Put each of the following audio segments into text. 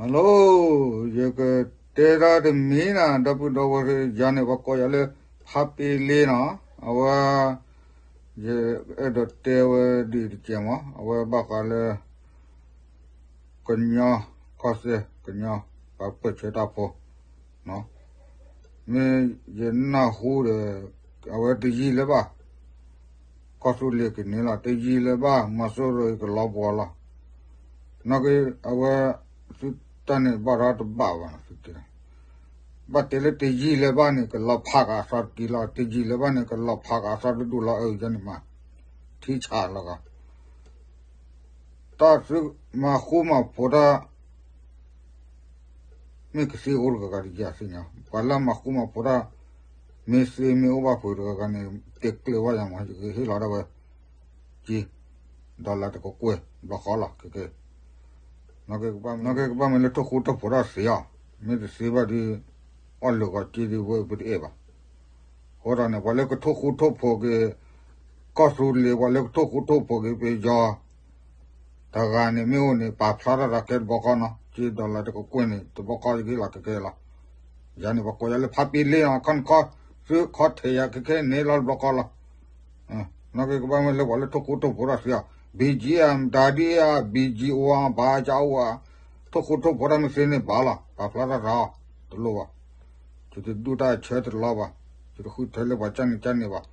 Hello, ယကတဲဒၣ်တမံၤနၤ ဒီပုၢ်ဒီဝဲၢ် ယၤန့ၣ် ပှၤကိးယၤလၢ ဖးပ့လ့နီၤ, အဝဲ ယအဲၣ်ဒိးတဲဝဲဒ်တကဲးမး အဝဲဘၣ်ဃးလၢ ကညီကီၢ်စဲၣ် ကညီပှၤပၢၢ်ဆၢတၢ်ဖိ မ့ၢ်ယနၢ်ဟူဒီး အဝဲတယံာ်လၢၤဘၣ် ကီၢ်သူလ့ၤကန့ၢ်လီၤ, တယံာ်လၢၤဘၣ် မီၤစိရိၤကလီၤပှီၤလီၤ. နီၢ်က့ အဝဲ သုတၢ်န့ၣ်ဘၣ်ထီၣ်တဘၣ်ဘၣ်နီၤ, သုတဲ ဘၣ်တဲလၢတယံာ်လၢၤဘၣ်န့ၣ် ကလီၤဖးကအသီတက့ၢ်လီၤ, တယံာ်လၢၤဘၣ်န့ၣ် ကလီၤဖးကအသီတဒူၣ်လီၤ, အၢ ယၤန့ၣ်မး ထံဆးလီၤကီး တၢ်သုမၤဃူမၤဖိးတၢ် မ့ၢ်ကသ့အိၣ်တဂၤဂၤတယၤသ့ၣ်ညါ, ပှၤလၢမၤဃူမၤဖိးတၢ် မ့ၢ်သ့မ့ၢ်အိၣ်ဘၣ်ဖုးတဂၤဂၤန့ၣ် တဲကျၢၤဘၣ်ယၤမး ယကဟ့ၣ်လီၤဒၣ်ဝဲ က့ dollar တကကွဲၢ် ဘျီဃီလီၤ ခဲကဲ နီၢ်က့ကဘၣ်မ့ၢ်လၢထိၣ်ဃူထိၣ်ဖိးတၢ်သ့အီၤ, မ့ၢ်တသ့ဘၣ်ဒီး အီၣ်လၢာ်ဂီၤက့ဒ်ဝဲပတအဲၣ်ဘၣ်. အဃိသတးန့ၣ် ပှၤလၢကထိၣ်ဃူထိၣ်ဖိးက့ၤ ကီၢ်သူလ့ၤ ပှၤလၢကထိၣ်ဃူထိၣ်ဖိးက့ၤပယီၤ တဂၤန့ၣ်မ့ၢ်အိၣ်န့ၣ် ပာ်ဖျါထီၣ်တၢ်ခဲတဘျီဃီနီၤ, က့ dollar တကကွဲၢ်န့ၣ် တဘျီဃီယကဟ့ၣ်လီၤခဲကဲလီၤ. ယၤန့ၣ် ပှၤကိးယၤလၢဖးပ့လ့နီၤ, ခီန့ၣ်ခီ သုခီထဲးယၤခဲကဲန့ၣ်လီၤတဘျီဃီလီၤ. နီၢ်က့ကဘၣ်မ့ၢ်လၢပှၤလၢထိၣ်ဃူထိၣ်ဖိးတၢ်သ့အီၤ, BGF တၢ်ဒ်အံၤ BGF ဘၣ်ကအိၣ်ဧါ, ထိၣ်ဃူထိၣ်ဖိးတၢ်မ့ၢ်သ့န့ၣ်ဘၣ်လီၤ, ပာ်ဖျါထီၣ်တၢ်အီၤ တလိၣ်ဘၣ်. ယတဒူၣ်တၢ်ဆၢတလီၤဘၣ်, ယတဃုထၢလၢပှၤကန့ၣ်ကန့ၣ်ဘၣ်.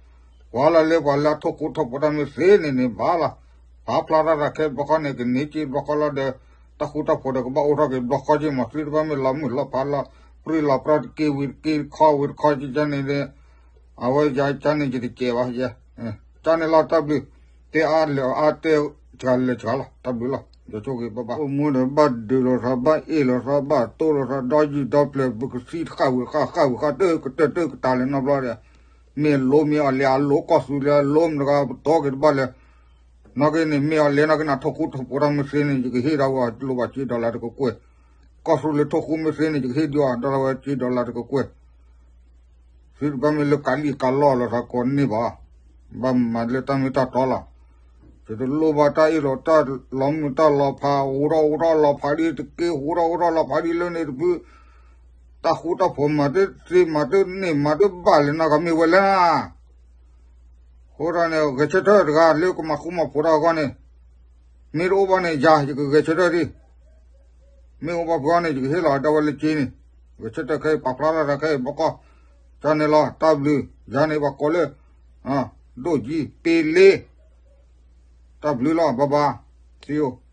ပှၤလၢလၢပှၤလၢအထိၣ်ဃူထိၣ်ဖိးတၢ်မ့ၢ်သ့န့ၣ်န့ၣ်ဘၣ်လီၤ, ပာ်ဖျါထီၣ်တၢ်ခဲတဘျီဃီန့ၣ် ကန့ၢ်က့တဘျီဃီလီၤဒီး တၢ်ဃူတၢ်ဖိးဒီးကဘၣ်အိၣ်ထီၣ်က့ၤတဘျီဃီက့မး, သုတဘၣ်မ့ၢ်လီၤမုၢ်လီၤဖးလီၤ ပြံလီၤပြါတက့ၢ်ဝံၤတက့ၢ် ခီဝံၤတခီကန့ၣ်ဒီး အဝဲယၤကန့ၣ်ယတကဲးဘၣ်ယဲ, ကန့ၣ်လီၤ တၢ်ဘျုး, တဲအါလဲၤအါတဲစှၤလဲၤစှၤလီၤ, တၢ်ဘျုးလီၤ, ယဆိက့ၤဘၣ်ဘၣ် အိၣ်မူဒီးဘၣ်ဒုးလိာ်သး ဘၣ်အ့ၣ်လိာ်သး ဘၣ်တိၢ်လိာ်သး ဒီယုၢ်ဒီပျဲၢ် ပကသံတဃၣ်ဝံၤတဃၣ် ဃၣ်ဝံၤဃၣ် တၢၢ်ကတၢၢ်တၢၢ်ကတၢၢ်လဲၤနီတဘျီဒီး မ့ၢ်လိမ့ၢ်အီၤလဲၤ အလိကီၢ်သူလ့ၤ အလိမတဂၤ ပတီၢ်က့ၤတဘၣ်လဲၤ နီၢ်က့န့ၣ် မ့ၢ်အီၤလဲၤနီၢ်က့နၤ ထိၣ်ဃူထိၣ်ဖိးတၢ်မ့ၢ်သ့န့ၣ် ယကဟ့ၣ်ဒၣ်ဝဲအီၤ တလိၣ်ဘၣ်က့ dollar တကကွဲၢ်, ကီၢ်သူလ့ၤထိၣ်ဃူမ့ၢ်သ့န့ၣ် ယကဟ့ၣ်ဒၣ်အီၤ dollar ဝဲက့ dollar တကကွဲၢ်, သုတဘၣ်မ့ၢ်လၢကးလံၣ်ကးလီလိာ်သးကိးန့ၢ်ဘၣ်, ဘၣ်မၤလၢတၢ်မ့ၢ်တၢ်တီလီၤ, ယတလိၣ်ဘၣ်တၢ်အ့ၣ်လိာ်တၢ်လီၤမုၢ်တၢ်လီၤဖး ဟူထီၣ်ဟူထီၣ်လီၤဖးဒ်တက့ၢ် ဟူထီၣ်ဟူထီၣ်လီၤဖးဒ်လၢန့ၣ်တဖု တၢ်ဃူတၢ်ဖိးမၤတသ့ မၤတန့ၢ် မၤတဘၣ်လၢၤနီတဂၤမ့ၢ်ဝဲလဲၣ်. အဃိသတးန့ၣ် ဂဲၤဆၢထၢၣ်တဂၤလၢကမၤဃူမၤဖိးတၢ်အဂီၢ်န့ၣ် မ့ၢ်တအိၣ်ဘၣ်န့ၣ် ယၤ ယကဂဲၤဆၢထၢၣ်ဒံး, မ့ၢ်အိၣ်ဘၣ်ဖုးအီၤန့ၣ် ယကဟ့ၣ်လီၤဒၣ်ဝဲလၢက့န့ၣ်, ဂဲၤဆၢထၢၣ်ခဲအံၤ ပာ်ဖျါထီၣ်တၢ်ခဲအံၤဘၣ်ကီ, ကန့ၣ်လီၤ တၢ်ဘျုး, ယၤန့ၣ်ပှၤကိးလၢ ဒိၣ်ကံ ပ့လ့, တၢ်ဘျုးလီၤ bye bye, see you.